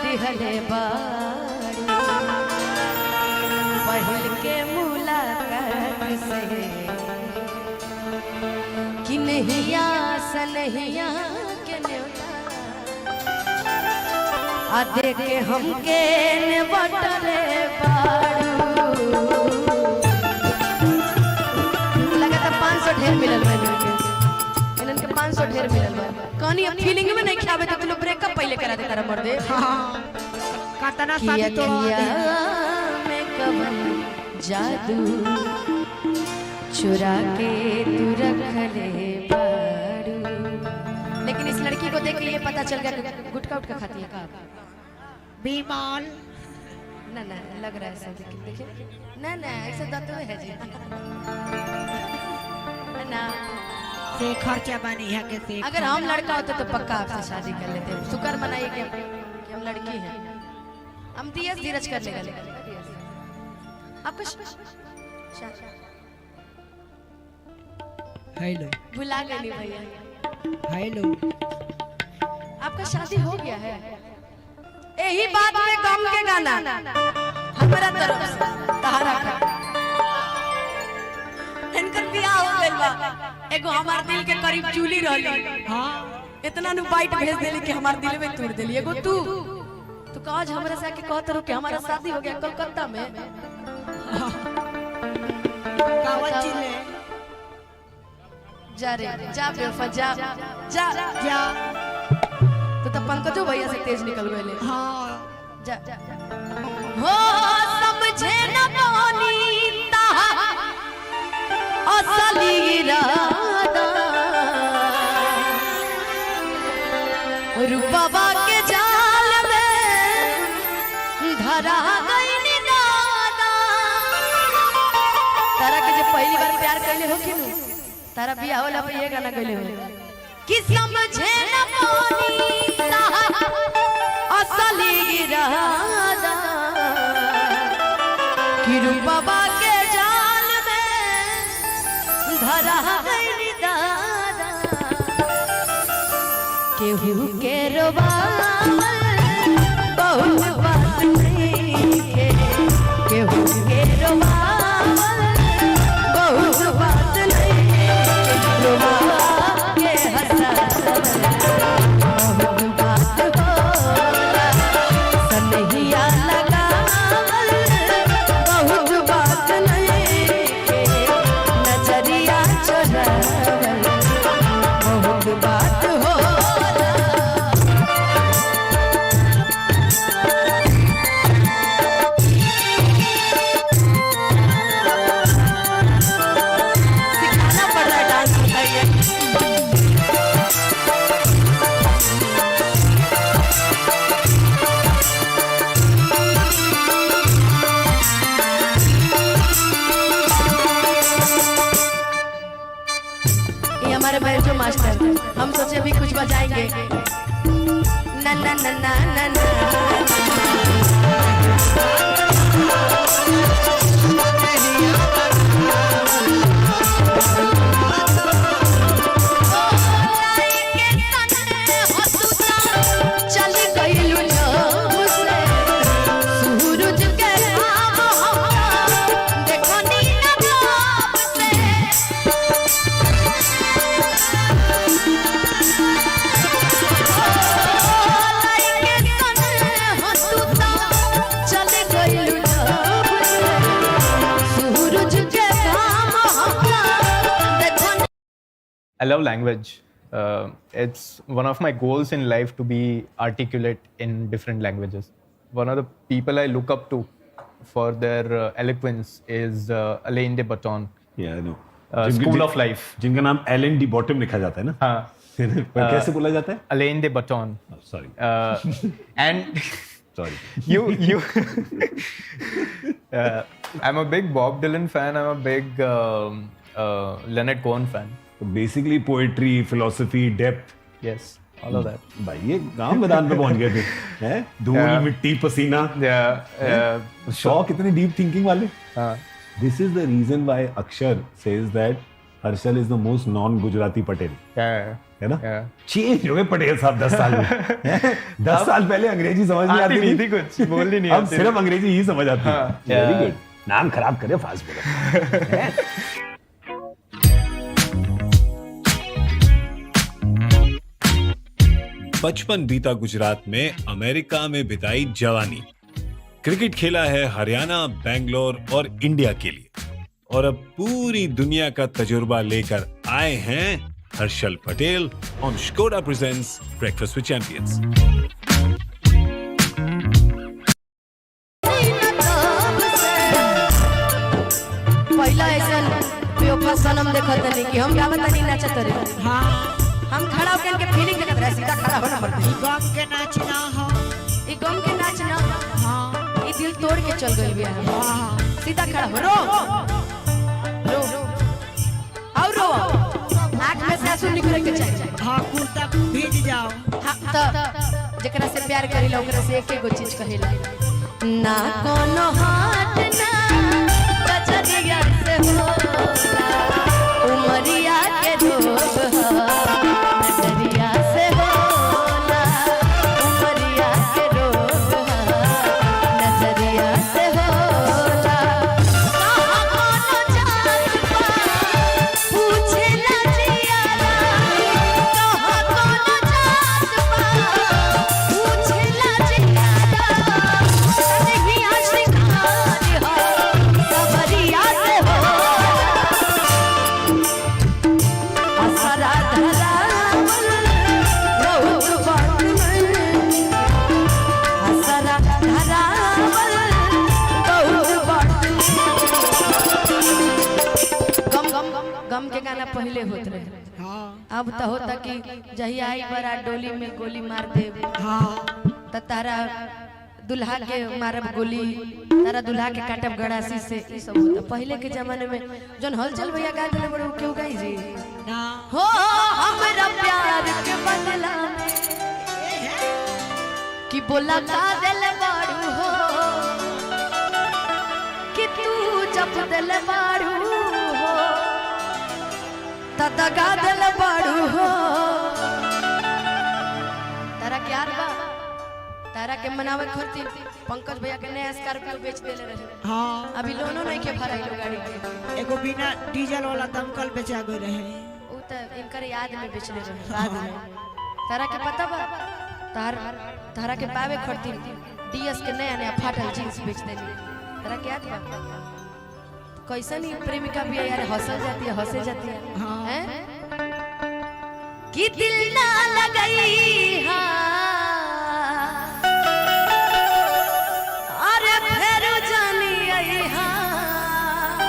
दिहले बारू पहिल के मुलाकात से कि नहिया सनहिया के न्योता आ देखे हमके ने बटले बारू। लगातार 500 ढेर मिलल बा इनके, इनन के 500 ढेर मिलल बा। कहनी अब फीलिंग में नहीं खावे तो तू लोग ब्रेकअप पहले करा दे तारा मर्दे। हाँ, कतना किया शादी तोड़वा किया दे। में कवन जादू चुरा के तू रख ले बारू। लेकिन इस लड़की को देख के ये पता चल गया कि गुटखा उटका खाती है का। बीमाल। ना ना, लग रहा है ऐसा, लेकिन देखिए ना ना, ऐसा दांत में है जी ना। से खर्चा बनी है के से। अगर हम लड़का होते तो पक्का आपसे शादी कर लेते। शुक्र मनाइए कि हम लड़की हैं। हम दियस धीरज कर लेंगे आपको। हेलो। भुला गए नहीं भैया? हेलो। आपका शादी हो गया है? यही बात में गम के गाना हमारा तरफ से तहारा का। इनकर बियाह हो गइल बा। एगो हमार दिल के करीब चूली रहली। हाँ। इतना नु बाइट भेज देली कि हमार दिल में तोड़ देली। एगो तू तो आज हमरा से आके कहत रहो कि हमारा शादी हो गया कोलकाता में। कावन चिल्ले? जा रे जा, बेवफा, जा जा। जा। तो पंकजो भैया से तेज निकल गए। हाँ। जा हो, समझे न पानी ताहा असली इरादा, रूपवा के जाल में धरा गई दादा। तारा के जब पहली बार प्यार कैले हो किनु, तारा बियाह होला पे ये गाना गइले हो कि समझे न पानी ताहा असली इरादा, कि रूपवा के जाल में धरा गई दादा। केहू के रोवावल बहुत बात नइखे, केहू के रोवावल बहुत बात नइखे, रोवा के हंसावल बहुत बात होला, सनहिया लगावल बहुत बात नइखे, नजरिया चोरावल बहुत बात होला। सिखाना पड़ रहा है डांस, बताइए। ये हमारे बैजो मास्टर, हम सोचे भी कुछ बजाएंगे। ना ना ना ना ना ना। चल गइलु जब से सूरज के घाम हम देखनी न बाप से। चल गइलु जब से सूरज के घाम हम देखनी। I love language. It's one of my goals in life to be articulate in different languages. One of the people I look up to for their eloquence is Alain de Botton. Yeah, I know. School of Life. जिनका नाम एलन D bottom लिखा जाता है ना? हाँ। पर कैसे बोला जाता है? Alain de Botton. Sorry. And sorry. you I'm a big Bob Dylan fan. I'm a big Leonard Cohen fan. Basically poetry, philosophy, depth. Yes, all of that. भाई, ये गांव मैदान पे पहुंच गए थे हैं, धूल, मिट्टी, पसीना। शौक इतने डीप थिंकिंग वाले। This is the reason why Akshar says that Harshal is the most non Gujarati Patel. है ना? Yeah. Change हो गए पटेल साहब 10 साल में। 10 साल पहले अंग्रेजी समझ नहीं आती आती नहीं थी कुछ, बोलनी नहीं अब आती सिर्फ थी। अंग्रेजी ही समझ आती है। हाँ। Very Yeah. Good. नाम खराब करे, फास्ट बोलो। बचपन बीता गुजरात में, अमेरिका में बिताई जवानी, क्रिकेट खेला है हरियाणा, बैंगलोर और इंडिया के लिए, और अब पूरी दुनिया का तजुर्बा लेकर आए हैं Harshal Patel on Skoda presents breakfast with champions. पहला ऐसा बेवफा सनम देखत नहीं कि हम गावत नहीं नाचत रहे। हाँ। हम खड़ा होकर इनके फीलिंग देखत रहे, सीधा खड़ा होना पड़ता। ई गम के नाच ना हो। ई गम के नाच ना। हाँ। ई दिल तोड़ के चल गई बिया। हाँ। सीधा खड़ा हो, रो रो और रो, आँख में से आंसू निकले के चाहिए। हाँ, कुर्ता भीज जाओ। हाँ, त जेकरा से प्यार करेला ओकरा से एक एगो चीज कहेला ना, कोनो हाथ ना बजरिया से होला, उमरिया के रोग ह नजरिया से होला, उमरिया के रोग ह नजरिया से होला। कहाँ कोनो जात पात पूछे ना जियारा, कहाँ कोनो जात पात पूछे ना जियारा, कन्हैया श्रृंगार हो सबरिया से होला। असरा धरावल बहुत बात में, असरा धरावल बहुत बात में। गम गम के गाना पहले होत रहे। हाँ। अब तो होता कि जहिया आई बड़ा डोली में गोली मार दे। हाँ। त तारा दुल्हा के मारब गोली, तारा दुल्हा के काटब गड़ासी से, ई सब होता। पहले के जमाने में जौन हलचल भैया गा देले बड़े, उ केहू गाई जी? ना। हो हमरा प्यार के बदला में कि बोला का दिल बारू हो, कि तू जब दिल बारू हो त दगा दिल बारू हो। तारा के याद बा, तारा के मनावे खातिर पंकज भैया के नया स्कॉर्पियो बेच देले रहे। हाँ। अभी लोनो नहीं के भराई लो गाड़ी के। एगो बिना डीजल वाला दमकल बेचा गई रहे। उ त इनकर याद में बेचले रहे बाद में। तारा के पता बा, तार तारा के पावे खातिर डीएस के नया नया फाटल जींस बेच देली। तारा के याद बा? कैसन ही प्रेमिका भी है यार, हंसल जाती है, हंसे जाती है। हाँ। हैं कि दिल ना लगई, हाँ अरे फेर जानी आई। हाँ,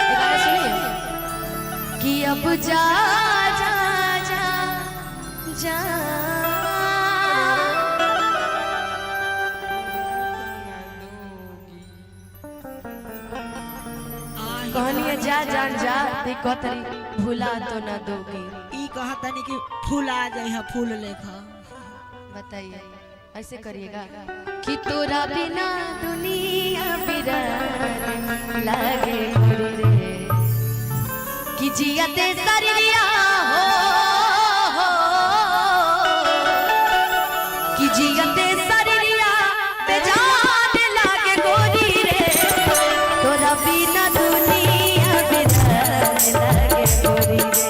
ये गाना सुनिए कि अब जा जा जा जा। कहनी जा जान जा ते कहतरी भुला तो ना दोगी। ई कहतनी कि फूल आ जाए है फूल लेखा। बताइए, ऐसे करिएगा कि तोरा बिना दुनिया बिरान लागे रे, कि जियते शरीरिया हो, कि जियते शरीरिया बेजान लागे गोरी रे, तोरा बिना दुनिया बिरान लागे गोरी रे,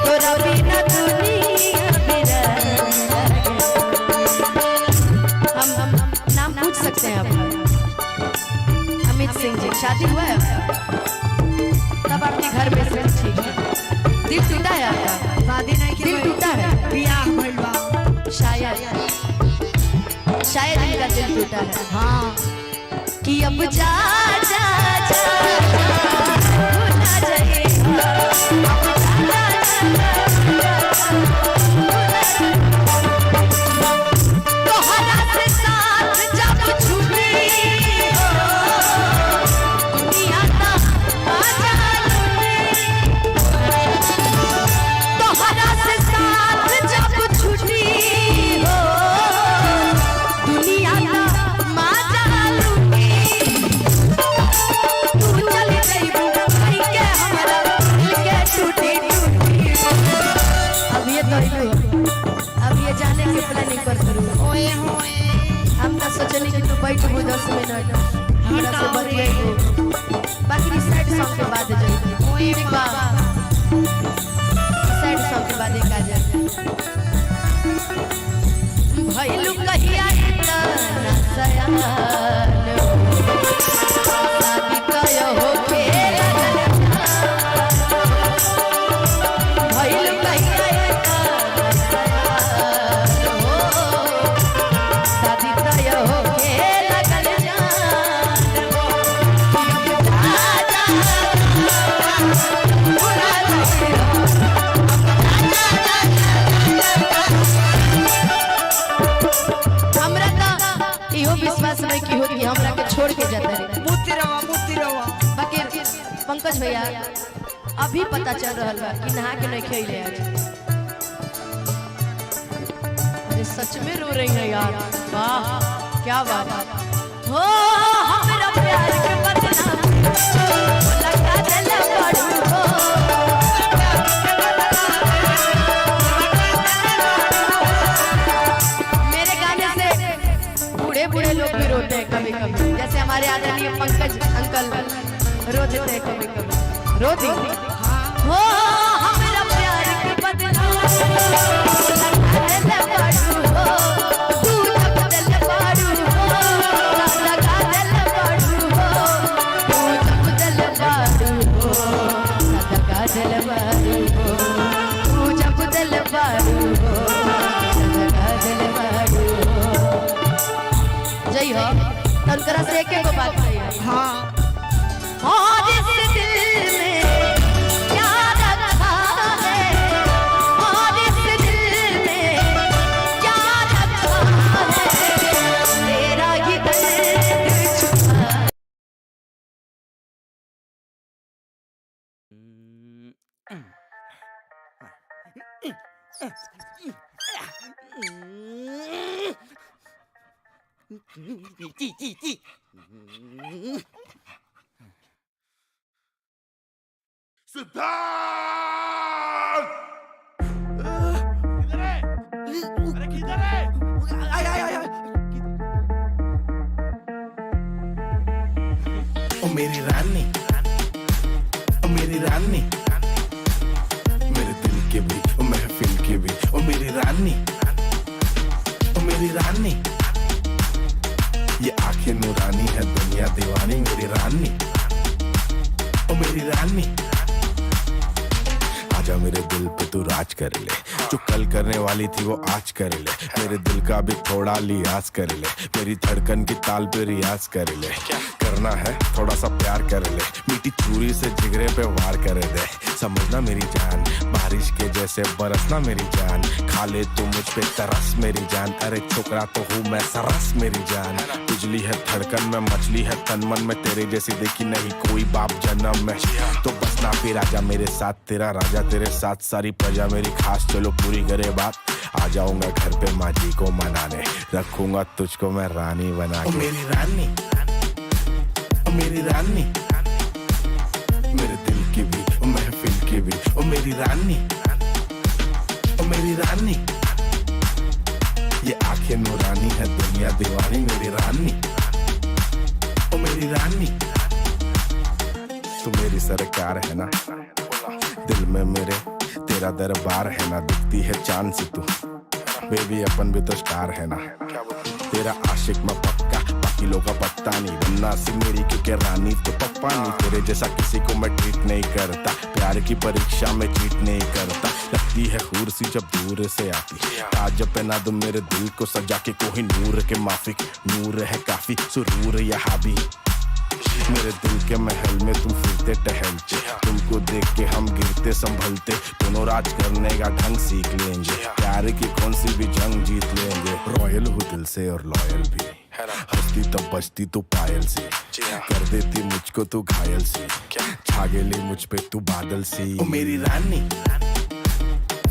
तोरा बिना दुनिया बिरान लागे। हम नाम पूछ सकते हैं आपका? अमित सिंह जी, शादी हुआ है आपका? तब आपके घर में सब ठीक है? दिल टूटा है आपका? शादी नहीं के दिल भइल। टूटा है? बियाह भइल बा। शायद शायद इनका दिल टूटा है। हाँ। कि अब जा जा जा जा, भुला जाइएगा। अब जा जा जा जा, भुला जाइएगा। तोहरा से साथ जब छूटी हो, दुनिया ता मजा लूटी। तोहरा से साथ जब छूटी हो, दुनिया ता मजा लूटी। तू चल जइबू ओए होए। हम तो सोचनी कि तू बैठबू 10 मिनट, हमरा से बतियाबू, बाकी सैड सॉन्ग के बाद जाई। ठीक बा? सैड सॉन्ग के बाद एक आ जाए। भइलू कहिया इतना सयान हो, शादी कय होखे लगल। भइलू कहिया इतना सयान हो, शादी तय होखे लगल जान हो। जा जा भुला गइल। हमरा त इहो विश्वास नहीं कि हो कि हमरा के छोड़ के जाता रे। मुती रवा, मुती रवा। बाकी पंकज भैया, अभी पता चल रहल बा कि नहा के नहीं खेले आज। अरे, सच में रो रही है यार। वाह, क्या बात हो! हमरा प्यार के बदला लगा दिल पड़ू हो। मेरे गाने से बूढ़े बूढ़े लोग भी रोते हैं कभी कभी, जैसे हमारे आदरणीय पंकज अंकल रो देते हैं कभी कभी। रो दी हो। हमरा प्यार के बदला लगा दिल पड़ू हो, तू जब दिल पड़ू हो, लगा दिल पड़ू हो, तू जब दिल पड़ू हो, लगा दिल पड़ू हो, तू जब दिल पड़ू हो, लगा दिल पड़ू हो। जई हो तनकरा से एक एक बात कही। हाँ। और इस दिल में क्या रखा है, और इस दिल में क्या रखा है, तेरा ही दर्द छुपा। जी। सिद्धार्थ, किधर है? अरे, किधर है? आय आय आय आय। ओ मेरी रानी, ओ मेरी रानी, मेरे दिल के भी, ओ महफिल की भी, ओ मेरी रानी, ओ मेरी रानी, ये आंखें नूरानी है, दुनिया दीवानी, मेरी रानी, ओ मेरी रानी। आजा मेरे दिल पे तू राज कर ले, जो कल करने वाली थी वो आज कर ले। मेरे दिल का भी थोड़ा लिहाज कर ले, मेरी धड़कन की ताल पे रियाज कर ले। करना है थोड़ा सा प्यार कर ले, मीठी छुरी से जिगरे पे वार कर दे। समझना मेरी जान, बारिश के जैसे बरसना मेरी जान, खा ले तू मुझ पे तरस मेरी जान। अरे, छोकरा तो हूँ मैं सरस मेरी जान। बिजली है धड़कन में, मछली है तन मन में, तेरे जैसी देखी नहीं कोई बाप जन्म में। तो बस ना फिर आजा मेरे साथ, तेरा राजा तेरे साथ, सारी प्रजा मेरी खास। चलो पूरी करे बात, आ जाऊंगा घर पे माँ जी को मनाने, रखूंगा तुझको मैं रानी बना के। मेरी रानी, ओ मेरी रानी, मेरे दिल की भी, ओ महफिल की भी, ओ मेरी रानी, ओ मेरी रानी, ये आंखें नूरानी है, दुनिया दीवानी, मेरी रानी, ओ मेरी रानी। तू मेरी सरकार है ना, दिल में मेरे तेरा दरबार है ना। दिखती है चांद सी तू बेबी, अपन भी तो स्टार है ना। तेरा आशिक मैं पक्का, बाकी लोग का पत्ता नहीं। बनना सी मेरी, क्योंकि रानी तो पप्पा नहीं। तेरे जैसा किसी को मैं ट्रीट नहीं करता, प्यार की परीक्षा में चीट नहीं करता। लगती है हूर सी जब दूर से आती, ताज पहना दो मेरे दिल को सजा के, कोई नूर के माफिक नूर है काफी, सुरूर यहाँ भी। मेरे दिल के महल में तुम फिरते टहलते, तुमको देख के हम गिरते संभलते। दोनों राज करने का ढंग सीख लेंगे, प्यार की कौन सी भी जंग जीत लेंगे। रॉयल हूँ दिल से और लॉयल भी, हंसती तब बजती तू पायल सी, कर देती मुझको तू घायल सी, छा गेली मुझ पे तू बादल सी। ओ मेरी रानी,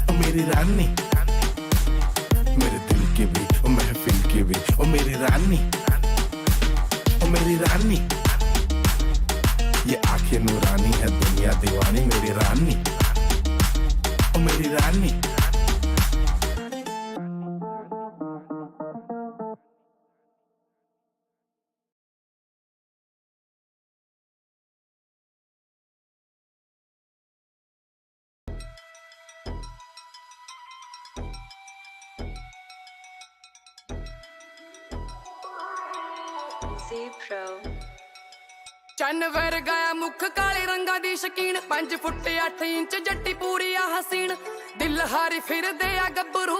ओ मेरी रानी, मेरे दिल की भी, ओ महफिल की भी, ओ मेरी रानी, ओ मेरी रानी, ये आंखें नूरानी है, दुनिया दीवानी, मेरी रानी, ओ मेरी रानी। MC Pro. ਚੰਨ ਵਰਗਾ ਮੁੱਖ ਕਾਲੇ ਰੰਗਾਂ ਦੀ ਸ਼ਕੀਨ, 5 ਫੁੱਟ 8 ਇੰਚ ਜੱਟੀ ਪੂਰੀ ਆ ਹਸੀਨ, ਦਿਲ ਹਾਰੀ ਫਿਰਦੇ ਆ ਗੱਭਰੂ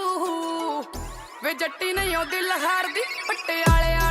ਵੇ ਜੱਟੀ ਨਹੀਂ ਉਹ ਦਿਲ ਹਾਰਦੀ ਪਟਿਆਲੇ।